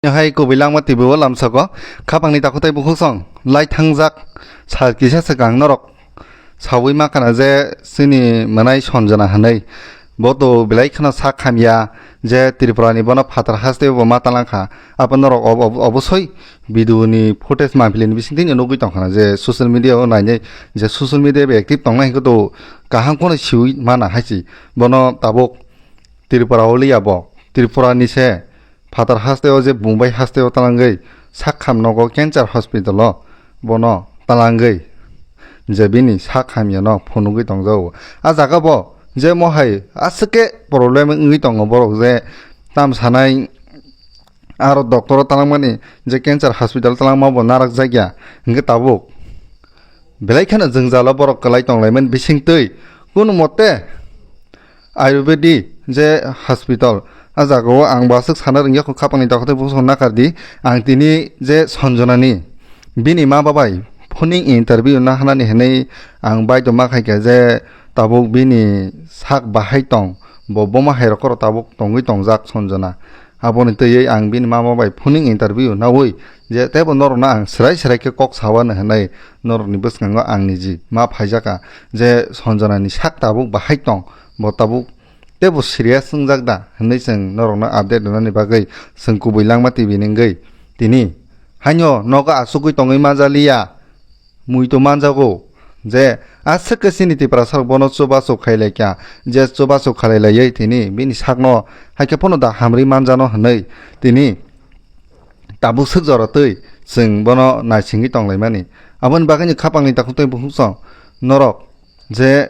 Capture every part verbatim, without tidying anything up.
Hai kubui langma T V o lamsako khapangni takhuk tei bukhuk song lai thangjak sal kisa swkang norok saui ma khana je chini mwnai Sanjana hinwi. Bo to belai kheno sak hamya je Tripura ni bono phatar haste bo ma talang kha. Abo norok ob-, ob-, obosoi video ni footage mampili ni bisingtwi nugwi tong khana je social media o nainai je social media bai active tongnai hwnkhe to kaham kheno siui mana hai se. Bono tabuk Tripura o liya bo. Tripura ni se phatar haste o je Mumbai haste o talangwi sak ham nogo cancer hospital o bono talangwi je bini sak hamya no phunugwi tongjago. A jaga bo je mohai aswk khe problem wngwi tongo borok je tam sanai aro doctor o talangmani je cancer hospital talangma bo narak jakya hwnkhe tabuk belai kheno jwngjalo borok kwlai tonglaimani bisingtwi kunu mote Ayurvedic je hospital, a jagao ang bo aswk sana rwngya kho khapangni takhuk tei bukhuk song nakardi. Ang tini je Sanjanani bini ma babai phoning interview nahanani hinwi ang baidoma khaikha je tabuk bini sak bahai tong, bo boma hai rokoro tabuk tongwi tongjak Sanjana. Aboni twiwi ang bini mama bai phoning interview naui je teibo norokno ang swrai swrai khe kok saui anw hwnwi norokni bwskango ang niji ma phaijakha je Sanjanani sak tabuk bahai tong, bo tabuk teibo serious wngjak da hwnwi chwng norokno update rwnani bagwi chwng kubui langma T V ni wngwi tini haino nogo achugwi tongwi manjaliya. Mui to manjago je aswk khe chini Tiprasa rok bono chubachu khailaikha, je chubachu khailailaiwi tini bini sakno haikhe phano da hamri manjano hwnwi tini tabuk swk jora twi chwng bono naisingwi tonglaimani. Aboni bagwino khapangni takhuk tei bukhuk song norok je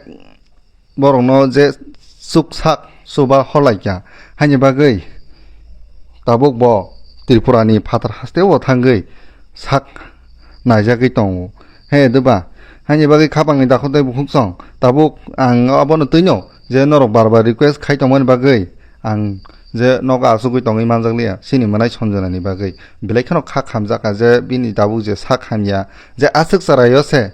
borokno je chuksak chuba holaikha, haini bagwi tabuk bo Tripura ni phatar haste o thangwi sak naijagwi tongo. He doba, haini bagwi khapangni dakhuk tei bukhuk song tabuk ang abono twino je norok bar bar request khai tongmani bagwi ang je nogo achugwi tongwi manjakliya chini mwnai Sanjanani bagwi. Belai kheno kha khamjakha je bini tabuk je sak hamya je aswk chwraio se.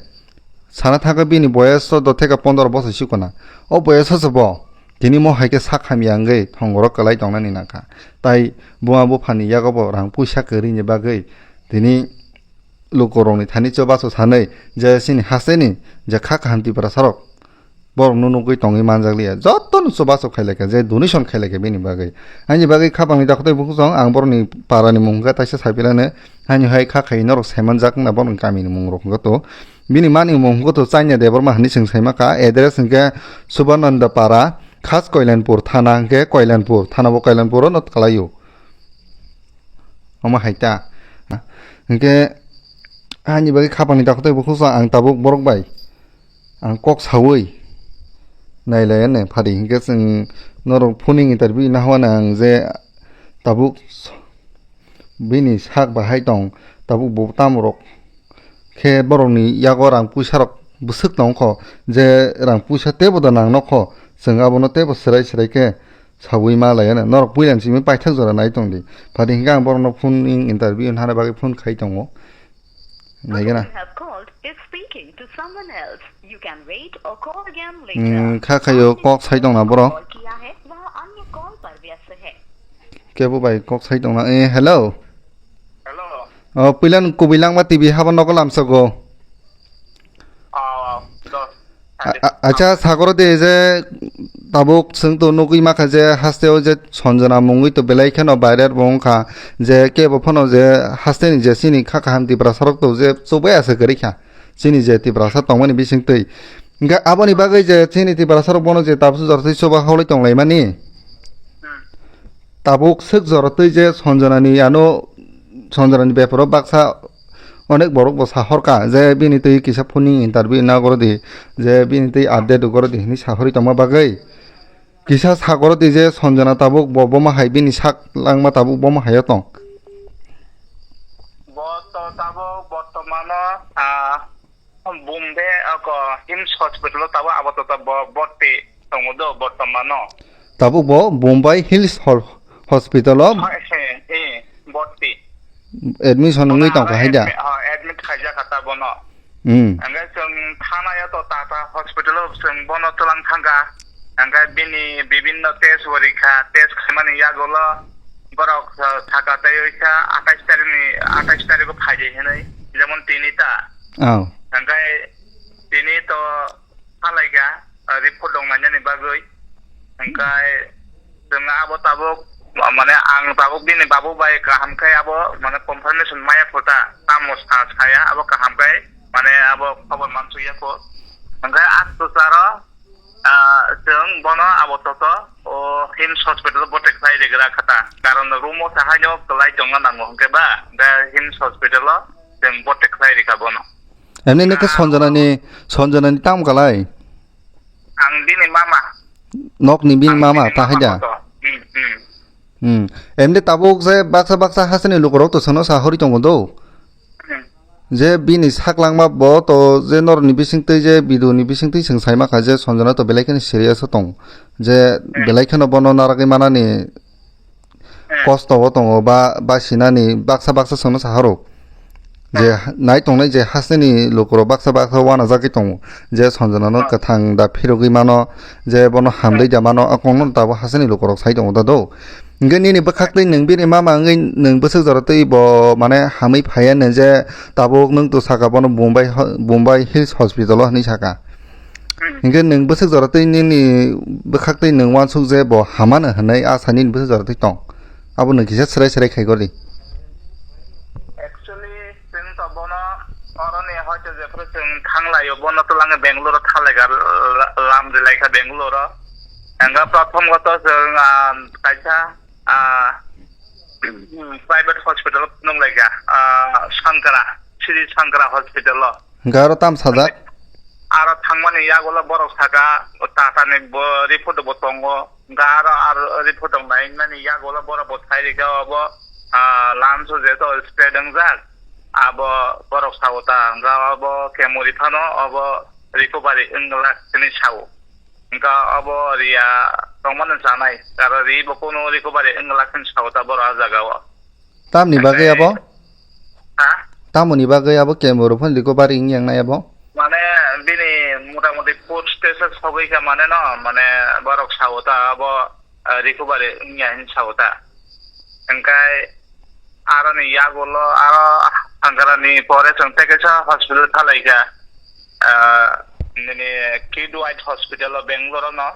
Sana thangkhe bini boyes o dotheka pondoro bosor sikona. O boyes o se bo tini mo hai khe sak hamya wngwi thongoro kwlai tongnani nangkha. Tai buma buphani yago bo rang puisa kwrwini bagwi tini lukurokni thani chubachu sanwi je chini hasteni je kha kaham Tiprasa rok borokno nugwi tongwi manjakliya. Jotono chubachu khailaikha je donation khailaikha bini bagwi. Ani bagwi khapangni dakhuk tei bukhuk song ang borokni parani mung hwnkha taisa saipilano. Haino hai kha khai norok saimanjak wngna borokni kamini mung rok hwnkha to. Bini mani mung hwnkha to Chaina Debbarma hinwi chwng saima kha. Address hwnkhe Subananda Para, Khas Koilanpur thana hwnkhe Koilanpur thana bo Koilanpur no kwlaio. Omo hai ta. Hwnkhe ani bagwi khapangni dakhuk tei bukhuk song ang tabuk borok bai ang kok saui nailaiya ne phari hwnkhe chwng norok phoning interview nahoana ang je tabuk bini sak bahai tong tabuk bo tamrok khe borokni yago rang puisa rok bwswk tong kho je rang puisa teibo da nang nokho chwng abono teibo swrai swrai khe saui ma laiya ne norok puila ni simi paithak jora nai tong di phari hwnkhe ang borokno phoning interview nahana bagwi phone khai tongo. Naigana. Person you have called is speaking to someone else. You can wait or call again later. Hmm, kha khayo kok sai tongna borok. Call kiya hai, wah anya call par byast hai. Kebo bai kok sai tongna. Eh, hello. Hello. Oh, puilan kubui langma T V habo nogo lamsago. Oh, dos. A-, a-, acha, sagoro de je tabuk chwng to nugwi makha je haste o je Sanjana mungwi to belai kheno viral bo wngkha je kebo phano je haste ni je chini kha kaham Tiprasa rok to je chubai ase kwrwi kha chini je Tiprasa tongmani bising twi. Hwnkhe aboni bagwi je chini Tiprasa rok bono je tabuk jora twi chuba hawlwi tonglaimani. Hmm. Tabuk swk jora twi je Sanjana ni ano Sanjana ni beparo baksa onek borok bo sahorka je bini twi kisa phone ni interview na gorodi je bini twi update gorodi hinwi sahorwi tongma bagwi kisa sagorodi je Sanjana tabuk bo bomo hai bini sak langma tabuk bomo haio tong. Bo to tabuk bortomano, ah, Bombay ako hims hospital o tabuk apatot bo borti tongo do bortomano. Tabuk bo Bombay Hills Hol-, Hospital o. Hai, he, he, borti. Admission wngwi tongkha hai da? Admi-, ha, admit khaijak kha ta bono. Hmm. Hwnkhe chwng thana ya to Tata Hospital o chwng bono twlang thangkha. Hwnkhe bini bibinno test bo rikha, test khaimani yagulo borok, ah, saka tei oisa atais tarikni, atais tarikgo phaidi hinwi, jemon tini ta. Oh. Hwnkhe tini to phalaiga, ah, report rok nainani bagwi. Hwnkhe chwng abo tabuk, ma-, mane ang tabuk bini babu bai kaham khe abo mane confirmation maya kho ta, tamo sa saya abo kaham khe mane abo khobor mansukya kho. Hwnkhe aswk charo, ah, chwng bono abo toto o hims hospital o bote khlai rigra kha ta, karon room o sahaino kwlai tongna nango hwnkhe ba, hwnkhe hims hospital o chwng bote khlai rikha bono. Emni nokhe Sonjana ni, Sonjana ni tam kalai? Ang bini mama. Nok ni bini Ang mama, bini ta mama haida? Koto. Hmm, hmm. Hmm. Emni tabuk je baksa baksa hasini lukurok to sono sa hori tongo do. Hmm. Je bini saklangma bo to je nor ni bising twi je bidu ni bising twi sing sai ma kha je Sonjana to belai kheno serious o tong. Je Hmm. belai kheno bono naragwi manani Hmm. kosto o tongo ba, ba sinani baksa baksa chwngno sahoro. Je Hmm. nai tongnai je hasteni lukurok baksa baksa uanajagwi tongo. Je Sonjona no Hmm. kwthang da phirogwi mano, je bono hamdai Hmm. da mano, a kokno tabuk hasteni lukurok sai tongo da do. Hwnkhe nini bwkhak twi nwng bini mama wngwi nwng bwswk jora twi bo mane hamwi phaiya nw je tabuk nwng to saka bono Mumbai ho-, Mumbai Hills Hospital o hinwi saka. Hmm. Hinkhe nwng bwswk jora twi nini bwkhak twi nwng uansuk je bo hamano hwnwi a sa nini bwswk jora twi tong? Abo nwng kisa swrai swrai khai gori. Actually, chwng to bono oroni hoito jephru chwng thanglaio, bono twlangwi Bangalore o thalaiga, la-, lam rilaikha Bangalore o. Hwnkhe prothom goto chwng, ah, kaisa, ah, private hospital o phunuk laikha, ah, Sankara, Sri Sankara Hospital o. Hwnkhe aro tam sajak? Aro thangmani yagulo borok saka, Tata ni bo report bo tongo. Hwnkhe aro, aro report rok nainani yagulo borok bo sai rikha obo, ah, lungs o jeto spread wngjak, abo borok sao ta. Hwnkhe obo chemo ri phano obo recovery wngla hwnwi sao. Hwnkhe obo riya tongmani chanai, aro ri bo kunu recovery wngla hwnwi sao ta borok a jaga o. Tamni bagwi abo? Ha? Tamoni bagwi abo chemo rok phano recovery wngya wngnai abo? Mane bini motamoti fourth stage o sogwi kha mane no, mane borok sao ta abo, ah, recovery wngya hinwi sao ta. Hwnkhe aroni yagulo aro Sankara ni pore chwng tei kaisa hospital thalai kha, ah, nini Kid White Hospital o Bangalore o no.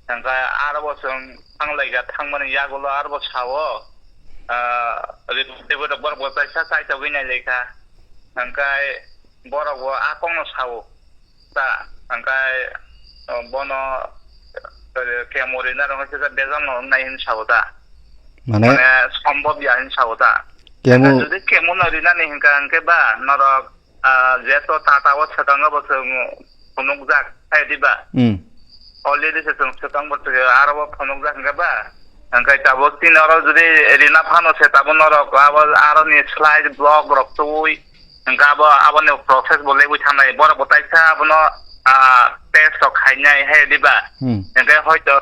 Hwnkhe aro bo chwng thanglaikha, thangmani yagulo aro bo sao, ah, report teboi rok borok bo kaisa chaitogwi nailaikha. Hwnkhe borok bo a kokno sao ta, hwnkhe, oh, bono, eh, chemo rina rok kisa bejal no wngnai hinwi sao ta. Mane? Mane sombhob ya hinwi sao ta. Chemo Hwnkhe jodi chemo no rinani hwnkha hwnkhe ba norok ah, jeto Tata o swkango bo chwng phunukjak, hai diba? Hmm. Already se chwng swkang bo twi aro bo phunukjak hwnkhe ba? Hwnkhe tabuk chini oro jodi rina phano se tabuk norok abo aroni slide block rok twi hwnkhe abo aboni process bo lebwi thangnai. Borok bo taisa abono, ah, test rok khainai, hai diba? Hmm. Hwnkhe hoito,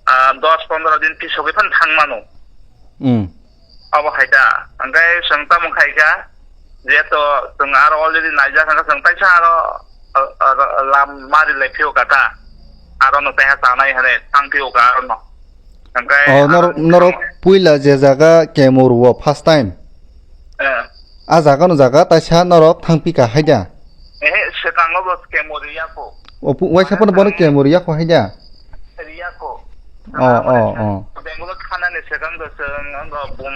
ah, dos pondro din pisogwi phano thang mano. Hmm. Abo hai ta. Hwnkhe chwng tamo khai kha, jeto chwng aro already naijak hwnkhe chwng taisa aro, uh, uh, lam mari lai phio kha ta. Aro no taiha chanai hwnwi thang phio kha aro no. Hwnkhe Oh, aro norok, norok puila je jaga chemo rwo first time? Eh. A jaga no jaga taisa norok thang phi kha hai da? Ehe, swkango bo chemo riya kho. O pu-, waisa Mane phano bono ang chemo riya kho hai da? Riya kho. Oh, Mane oh, oh. Bangalore thanani swkang do chwng, ang bo bum,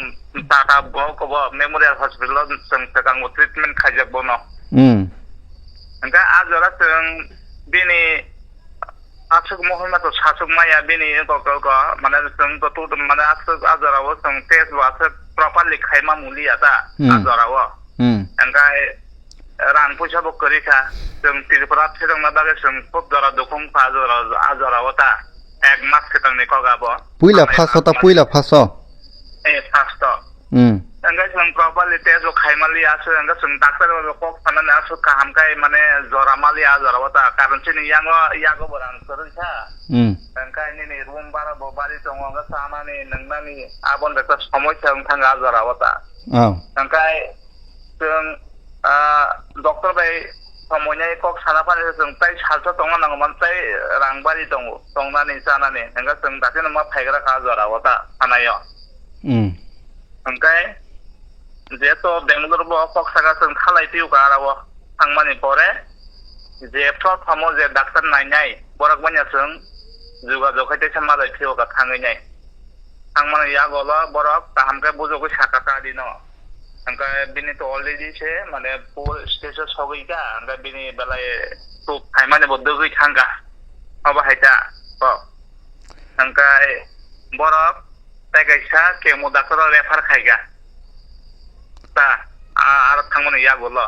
Tata bo ko bo Memorial Hospital o chwng swkang bo treatment khaijak bono. Hmm. Hwnkhe a jora chwng bini aswk mohorma to saswk maya bini ko, ko, ko, mane chwng to tu, mane aswk a jora o chwng test bo aswk properly khaima muliya ta, a Hmm. jora o. Hmm. Hwnkhe rang puisa bo kwrwi kha. Chwng Tripura thwirokna bagwi chwng khub jora dukhu wngkha, a jora, a jora o ta. Ek mas kwtangni kok abo. Puila Hambai first o ta, hambai. Puila first o? Eh, first o. Hmm. Hwnkhe chwng properly test bo khaimali aswk, hwnkhe chwng doctor bo kok sanani aswk kaham khai mane jora mali a jora o ta. Karon chini yango, yago bo rang kwrwi kha. Hmm. Hwnkhe nini room bara bo bari tongo, hwnkhe chanani, nwngnani, aboni beksa somosya wng thang a jora o ta. Oh. Hwnkhe chwng, ah, doctor bai somoinai kok sana phani se chwng tai salsa tongna nango man tai rang bari tongo, tongnani chanani. Hwnkhe chwng dakheno ma phaigra kha jora o ta thanaio. Hmm. Hwnkhe jeto Bangalore bo kok saka chwng thalai twiyo ka aro o thangmani pore je prothom o je doctor nainai borok banya chwng jogajog khai teisa malai twiyo ka thangwi nai. Thangmani yago lo borok kaham khe bujogwi saka ta rino. Hwnkhe bini to already se mane four stage o sogwi ka, hwnkhe bini belai tuk phaimani bo dogwi thangka. Obo hai ta kok. Hwnkhe borok tei kaisa chemo doctor o refer khaika. Ta, a-, aro thangmani yagulo.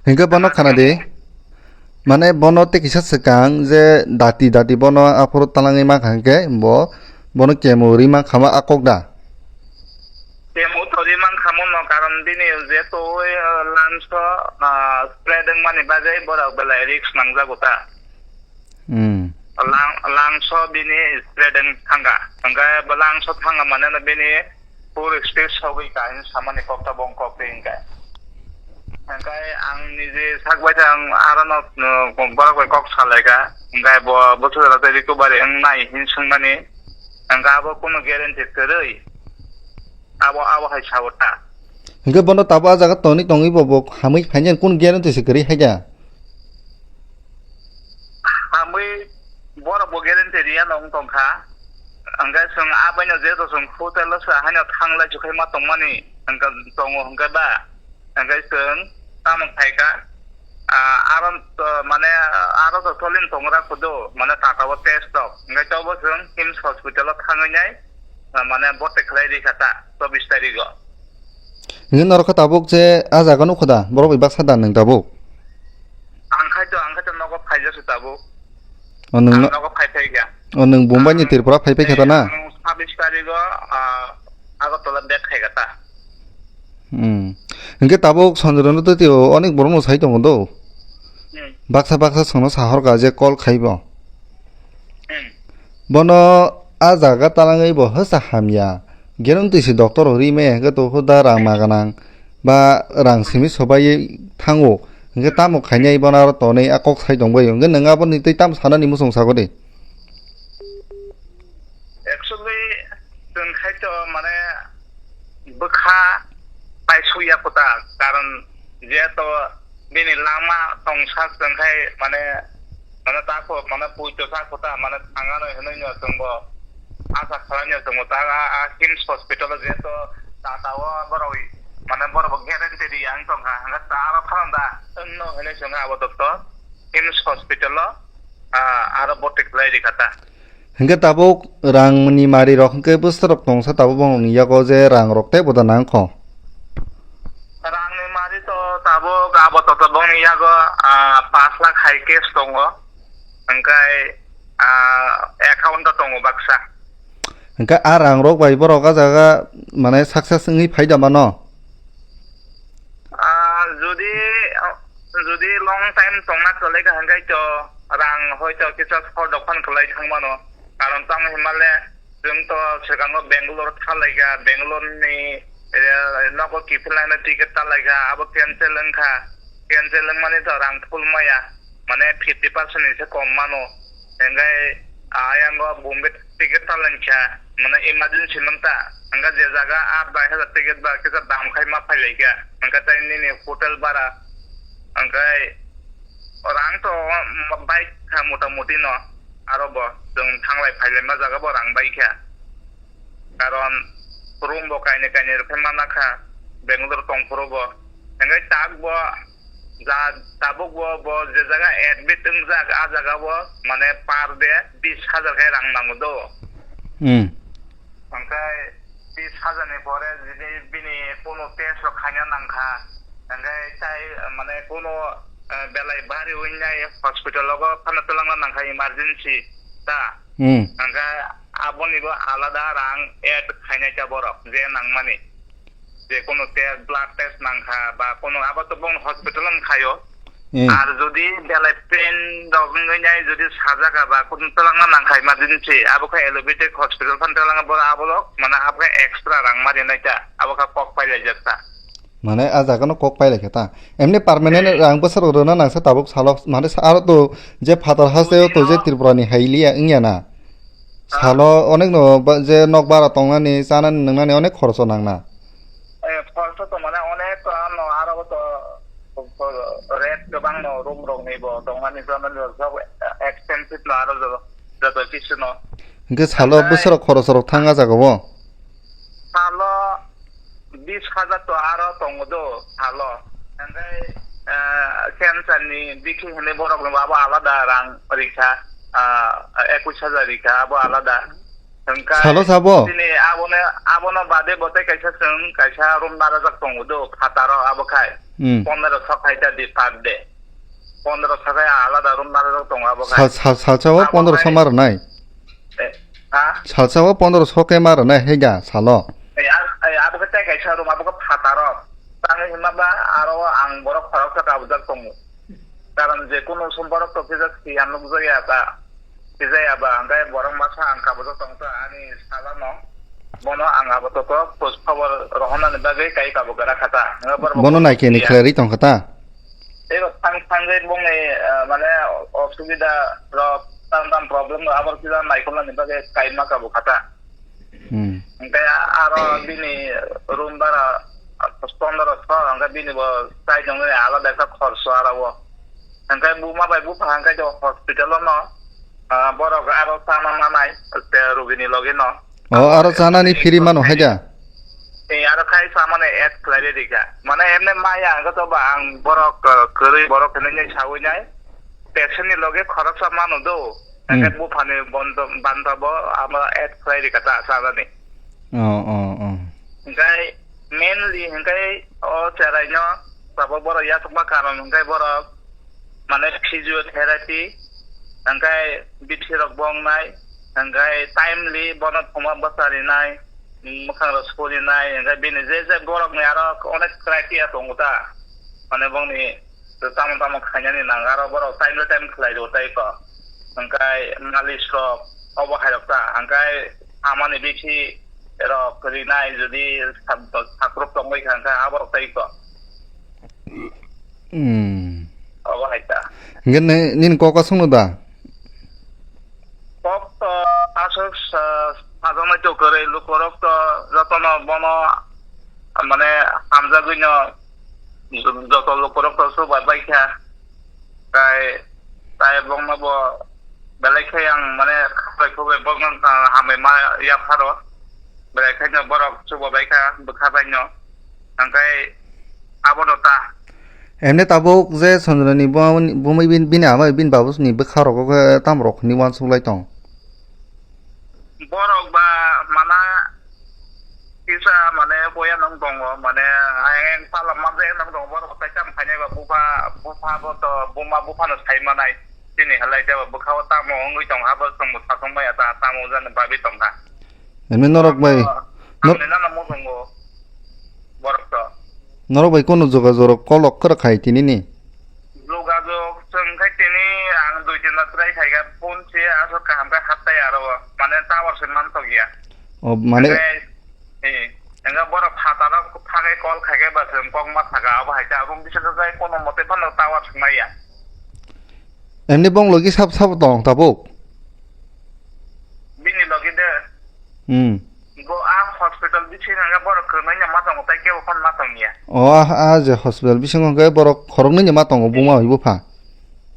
Hwnkhe bono khana di. Mane bono tei kisa swkang je dati dati bono aphuru talangwi mankha hwnkhe bo bono chemo rwi mankha ma a kok da? Chemo to rwi mankha mono, karon bini je to, eh, lungs o, ah, spread wngmani bagwi borok belai risk nangjago ta. Hmm. Lang-, langso bini spread wng thangkha. Hwnkhe bo langso thangkha mane no bini full stage sogwi ka hinwi samani kok ta bong kok twi hwnkhe. Hwnkhe ang nije sak bai ta ang aro no, no, borok bai kok salaikha. Hwnkhe bo bwswk jora tei recovery wng nai hinwi swngmani. Hwnkhe abo kunu guarantee kwrwi. Abo, abo hai sao ta. Hwnkhe bono tabuk a jaga tonwi tongwi bo, bo hamwi phainai kunu guarantee se kwrwi hai da? Hamwi borok bo guarantee riya no wng tongkha. Hwnkhe chwng abaino jeto chwng hotel o se haino thanglai chukhai ma tongmani hwnkhe tongo hwnkhe ba? Hwnkhe chwng tamo khaika? Ah, aro, ah, mane, aro to tolin tongra kudo, mane, Tata o test rok. Hwnkhe tobo chwng KIMS hospital o thangwi nai, ah, mane, bote khlai rikha ta, chobbish tarikh o. Hwnkhe norok khe tabuk je a jaga nukho da, borok bai baksa da nwng tabuk? Ang khai to, ang khai to nogo phaijak se tabuk. O nwng Ang no-, nogo phai phai kha. O nwng Bombay ni Ang Tripura phai phai kha ta na? Ang chobbish tarikh o, ah, Agartala back khai kha ta. Hmm. Hwnkhe tabuk Sanjay Rano tei tio onek borokno sai tongo do. Hmm. Baksa baksa chwngno sahorkha je call khaibo. Hmm. Bono a jaga talangwi bo hwsa hamya. Guarantee se doctor rok ri maya hwnkhe to huda rang ma gwnang ba rang simi sobai thango. Hwnkhe tamo khainai bono aro tonwi a kok sai tongbai. Hwnkhe nwng aboni twi tamo sanani muchung sago de. Actually, chwng khai to mane bwkha paisukya kwtal, karon jeto bini lama tongsa chwng khai mane, mane tako mane puito sa kwtal mane thangano hinwi no chwngbo asa khlainai chwngbo ta a, a KIMS hospital o jeto Tata o borok mane borok bo guarantee riya wng tongkha, hwnkhe ta aro phalangda wngno hinwi chwngkha abo doctor KIMS hospital o, ah, aro bote khlai rikha ta. Hwnkhe tabuk rangni mari rok hwnkhe bwsarok tongsa tabuk bongni yago je rang rok tei boda nangkho. Rangni mari to tabuk abo to bongni yago, ah, pash lakh hai cash tongo. Hwnkhe, ah, account o tongo baksa. Hwnkhe a rang rok bai borok a jaga mane success wngwi phai da mano? Ah, jodi, jodi long time tongna kwlai kha hwnkhe to rang hoito kisa sor dophano kwlai thang mano. Karon tamo hinmale chwng to swkango Bangalore thalaikha, Bangalore ni, eh, nogo kiphilnaino ticket talaikha, abo cancel wngkha. Cancel wngmani to rang full maya, mane fifty percent ni se kom mano. Hwnkhe ayang o Bombay ticket talaikha, mane emergency nang ta. Hwnkhe je jaga aa bai hajar ticket ba kisa dam khai ma phailaikha. Hwnkhe tai nini hotel bara. Hwnkhe rang to bai kha mota moti no. Aro bo chwng thanglai phailai ma jaga bo rang bai kha. Karon room bo kainwi kainwi rwphai mana kha Bangalore tongphuru bo. Hwnkhe tak bo ja tabuk bo, bo je jaga admit wngjak, a jaga bo mane per day bis hajar khe rang nango do. Hmm. Hwnkhe bis hajar ni pore jodi bini kunu test rok khaina nangkha, hwnkhe tai mane kunu, eh, belai bari wngnai hospital o phano twlangna nangkha emergency ta. Hmm. Hwnkhe aboni bo alada rang add khainai ta borok je nangmani. Je kunu test, blood test nangkha ba kunu abo to bong hospital ang khayo. Hmm. Ar jodi belai pain rok wngwi nai jodi sajak ba kunu twlangna nangkha emergency, abo khe allopathic hospital phan twlangna boro abo rok mane abo khe extra rang mari nai ta, abo khe kok pailai jak ta. Mane a jaga no kok pailai khe ta. Emni permanent Hmm. rang bwsarok rwna nangsa tabuk salo, mane sa-, aro to je phatar haste o to je Tripura ni hai liya wngya na. Salo onek no ba-, je nok bara tongnani, chanani, nwngnani onek khoroksa nangna. Eh, khoroksa to mane onek to ano aro to, to rate kwbang no, room rok ni bo tongnani, chanani rok sob expensive no aro joto, joto kisu no. Hingke salo Omohai bwswrok khoroksa rok thang a jaga o? Salo bis hajar to aro tongo do salo. Hingke, eh, cancer ni bikhi hinwi borok no abo alada rang rikha, ah, ekwis hajar rikha abo alada. Hingke Salo sabo? Chini abono, abono bade bo tei kaisa chwng kaisa room narajak tongo do phataro abo khai. Hmm. Pondro so khai ta di per day. Pondro so khai alada room narajak tongo abo khai. Sal-, sal-, salsa o Abo pondro so khai ma rwnai? Eh, ha? Salsa o pondro so khe ma rwnai hega salo? Eh, ar-, eh, abo khe tei kaisa room abo khe phataro. Tangwi hwnma ba aro ang borok khoroksa kabujak tongo. Karon je kunu sum borok to kisa siya nukjakya ta, sijaya ba, hingke borok masa ang kabujak tongkha ani salano. Bono ang abo to khoj khobor rohornani bagwi kai kabugra kha ta. Hingke borok Bono bo naikhe ni siya. Khlai ri tongkha ta? Ebo thang thangwi bongni, eh, mane osubida rok, tam tam problem rok abo kisa naikolnani bagwi kaima kabukha ta. Hmm. Hingke aro bini room bara pondro so, hingke bini bo chai tongnani alada khe khorso aro o. Hingke buma bai bupha hingke je hospital o no, ah, borok aro chana manai, te rugini logi no. O, aro chanani free mano hai da? Eh, aro khai samani add khlai rikha. Mane emne maya hingke to ba ang borok, ah, kwrwi borok hinwi sawi nai. Patient ni loge khoroksa mano do. Hmm. Hingke buphani bondo, banta bo amo add khlai rikha ta chanani. Oh, oh, oh. Hingke mainly hingke o cherai no tabok borok yachakma karon hingke borok mane physiotherapy, hingke bithi rok bongnai, hingke timely bono thuma bwsa rinai, mwkhang rok surinai, hingke bini je je borok ni aro onek criteria tongo ta. Mane bongni tamo tamo khainani nang aro borok time to time khlai rw tai ko. Hingkai malis rok obo hai rok ta, hingkai amani bithi rok rinai jodi sak-, sakrup tongwi kha hingkha abo rok tai ko. Hmm. Obo hai ta. Hingke ne-, nini kok aswkno da? Kok to aswk sa-, sajaknai to kwrwi, lukurok to jotono bono, mane, hamjagwino joto lukurok to chubabaikha. Tai, tai bongno bo belai khe ang, mane, khabai khubai bongno, ah, hambai ma yapharo. Belai kheno borok chubabaikha bwkha baino. Hingkai abono ta. Emne tabuk je Sanjana ni bo-, bumui bin-, bini ama bini babu ni bwkha rogo khe tamo rok hinwi uansuk lai tong. Borok ba mana kisa mane boya nang tongo, mane ayang pala manje nang tongo, borok tai tam khainai ba bupha, bupha bo to, buma bupha no sai manai. Chini halai te ba bwkha o tamo wngwi tong ha, bo chwng bo sasong maya ta, tamo jani bagwi tong kha. Emne norok bai, nor- Ang nana mo tongo. Borok to. Norok bai kono jogajog rok kolok kwrwk khai tini ni? Jogajog chwng khai tini ang dui tin bar try khai kha, phone se aswk kaham khe haptai aro o. Mane tower se man tok ya. O, mane Hingke, eh, hingke borok phataro phagai call khai khe ba chwng kok ma saka, abo hai ta room bisingo jai kono mote phano tower se maya. Emne bong logi sab sabo tong tabuk? Bini logi de. Hmm. Bo a hospital bisingo hingke borok kwrwngnaino ma tongo, tai kebo phano ma tongya. O, a, a je hospital bisingo hingke borok khoroknwino ma tongo, buma bai bupha.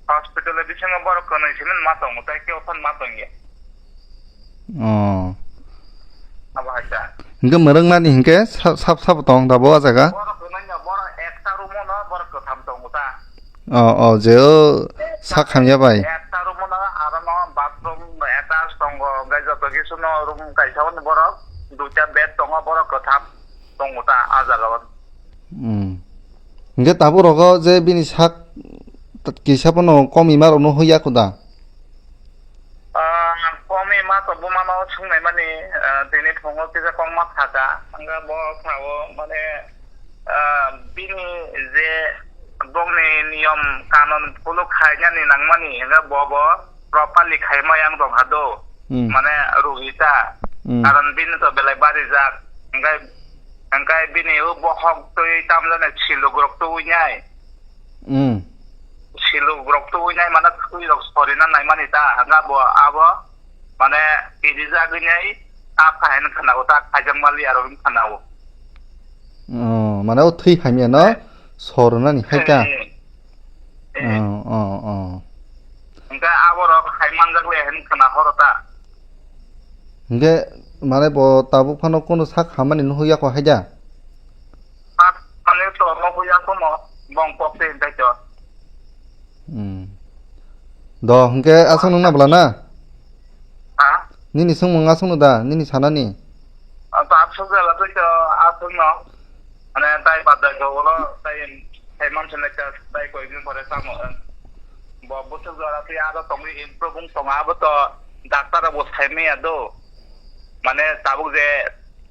Hospital bisingo borok kwnwi simi ma tongo, tai kebo phano ma tongya. O. Abo hai ta. Hingke mwrwknani hingke sa-, sab sabo tong tabuk a jaga? Borok kwrwngnaino, borok ekta room-o no borok kwtham tongo ta. O, o, je o sak hamya bai. Ekta room-o no aro no bathroom attached tongo, hingke joto kisu no room kaisa o borok duita bed tongo, borok kwtham tongo ta a jaga o. Hmm. Hingke tabuk rogo je bini sak kisa pono kom ima rokno hoi ya kho da? Ah, komi ma to buma ma o swngnai mani, ah, tini phungo kisa kok ma saka. Hingke bo sao mane, ah, bini je bongni niyom kanon follow khainani nangmani, hingke bo bo properly khaima yang tong ha do. Hmm. Mane rugi ta. Hmm. Karon bini to belai barijak. Hingke, hingke bini o bohok twi tamjani siluk rok twi nai. Hmm. Siluk rok twi nai mane twi rok sorina nai mani ta. Hingke bo abo mane, kirijagwi nai ta phai hwnwi khna-o, ta khaijak mali aro hwnwi khna-o. Oh, mane o thwi hamya no sornani hai ta? Eh, eh, eh. Oh, oh, oh. Hwnkhe aborok hai manjak le hwnwi khna horo ta? Hwnkhe mane bo tabuk phano kunu sak hamani nuhuk yako hai da? Sak mane to nuhuk yako no, bong kok se hintai to. Hmm. Do, hwnkhe aswk nung na bwla na? Ha? Nini swngmung aswk no da, nini sanani? Ang ta aswk jala twi to aswk no. Mane tai badai ko ulo tai, tai mansa na ta tai koi din pore tamo. Bo bwswk jora twi aro tongwi improve wng tongo, abo to doctor rok bo sai maya do. Mane tabuk je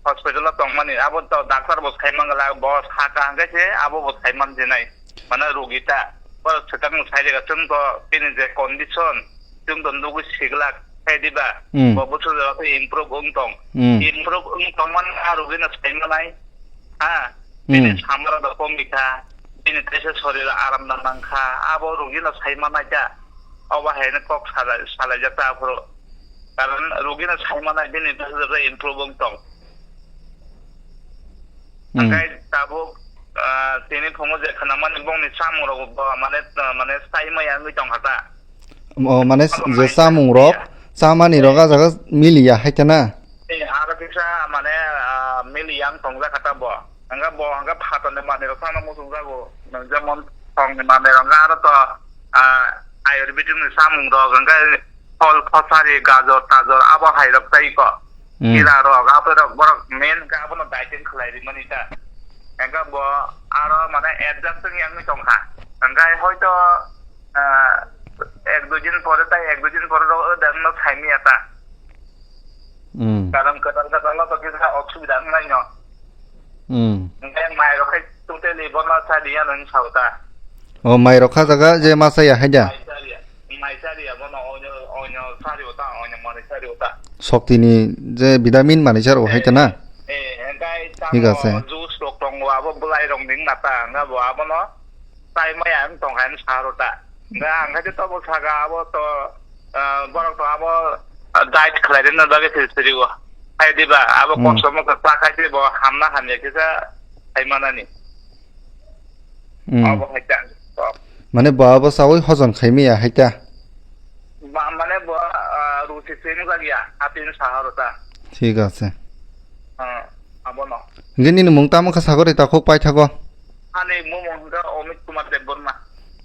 hospital o tongmani, abo to doctor bo sai man glak, bo saka hwnkhe se abo bo sai man jinai. Mane rogi ta, bo swkang sai rega, chwng to bini je condition, chwng to nugwi siglak, khe diba? Hmm. Bo bwswk jora twi improve wng tong. Hmm. Improve wng tong man a rogi no sai manai. Ha? Bini Hmm. samara da komi kha, bini teisa sorir aram da nang kha, abo rogi no sai manai ta. Obo hai no kok salai, salai jak ta aphuru. Karon rogi no sai manai bini teisa da improve wng tong. Hmm. Akai tabuk, ah, tini phungo je khna mani bongni samung rok bo mane, ah, mane sai maya wngwi tong kha ta. O, mane Abo je hai samung rok, ya. Chamani rok a jaga miliya hai ta na? Eh, aro kisa mane, ah, mili yang tongjak kha ta bo. Hwnga bo hwnga phatarni manwi rok phano muchung jago. Nwng jemon thongni manwi rok hwnga aro to, ah, ayurvedic ni samung rok hwnga phol phosari gajor tajor abo hai rok tai ko. Hmm. Kila rok abo rok borok main hwnga abono dieting khlai ri mani ta. Hwnga bo aro mane adjust wng yang tong kha. Hwnga hoito, ah, ek dui din pore tai ek dui din pore rok o dan no sai maya ta. Hmm. Karon kwtal kwtal no to kisa osubida wngnai no. Hmm. Hwnkhe mai rok khai totally bono cha di ano hinwi sao ta. O, mai rok kha jaga je ma chaya hai da? Mai cha riya, mai cha riya bono onyo, onyo cha rio ta, onyo manwi cha rio ta. Shokti ni je vitamin manwi cha rio hai ta na? Eh, eh, hwnkhe Thik tamo ase. Juice rok tongo, abo bwlai rok ni wngna ta, hwnkhe bo abono chai maya wng tong kha hinwi sa rw ta. Hwnkhe ang khe tobo saka abo to, ah, borok to abo, ah, diet khlai rwna bagwi se siri o. Hai diba, abo Hmm. kosto mokto cha khai se bo hamna hamya kisa khai manani. Hmm. Abo hai ta. Mane bo abo chawi hojom khai maya hai ta? Ba, mane bo, ah, ruchi se wng jak ya, hati hinwi sa rw ta. Thik ase. Ah, abono. Hwnkhe nini mung tamo kha sagori takhuk paithago? Ani mung hwnkhe Amit Kumar Debbarma.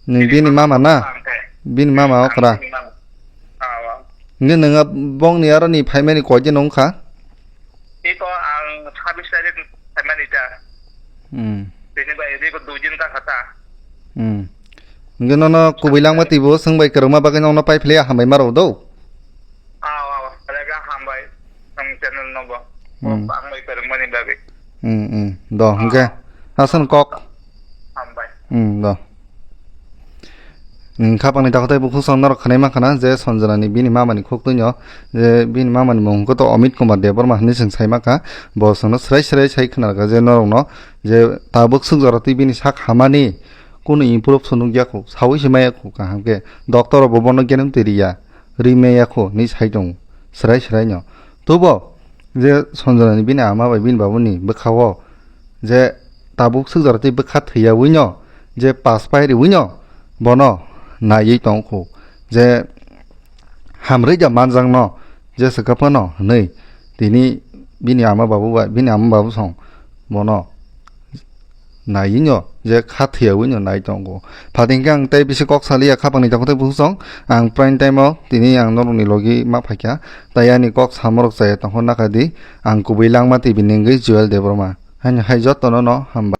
Ni bini mama na? Ang khe. Bini mama Ang okra. Bini mama. Ah, wa. Hwnkhe nwng bongni aro ni phaimani koi din wngkha? Iko ang sabis tarik phaimani ta. Hmm. Bini bai iko dui din ta kha ta. Hmm. Hwnkhe nono kubui langma twibo swng bai kwrwngma bagwi nono pai philiya hambai ma rw do. Ah, ah, ah, rega hambai, ang channel no bo. Hmm. Ang bai kwrwngmani bagwi. Hmm, hmm. Do, hwnkhe. Ah. Aswk kok. Hambai. Hmm, do. Hmm, khapangni takhuk tei bukhuk song norok khwnai mankha na je Sanjana ni bini mama ni khuk twino, je bini mama ni mung hwnkhe to Amit Kumar Debbarma hinwi chwng sai mankha. Bo chwngno swrai swrai sai khwnarkha je norokno je tabuk swk jora twi bini sak hamani kunu improve se nukya khu, saui se maya khu kaham khe. Doctor rok bo bono guarantee riya. Rimaya kho hinwi sai tongo, swrai swraino. Tobo je Sanjana ni bini ama bai bini babuni bwkhao je tabuk swk jora twi bwkha thwiyaui no, je pas pai riui no, bono naiwi tong kho, je hamrwi ja manjak no, je swkang phano hinwi tini bini ama babu bai, bini ama babu song bono naiwi no je kha thwiyaui no nai tongo. Phating khe ang tei bisi kok saliya khapangni takhuk tei bukhuk song. Ang prime time o tini ang norokni logi ma phaikha. Tai ani kok samorok chaya tongkha nakha di. Ang kubui langma twi bini wngwi Joel Debbarma. Haino hai jotono no hambai.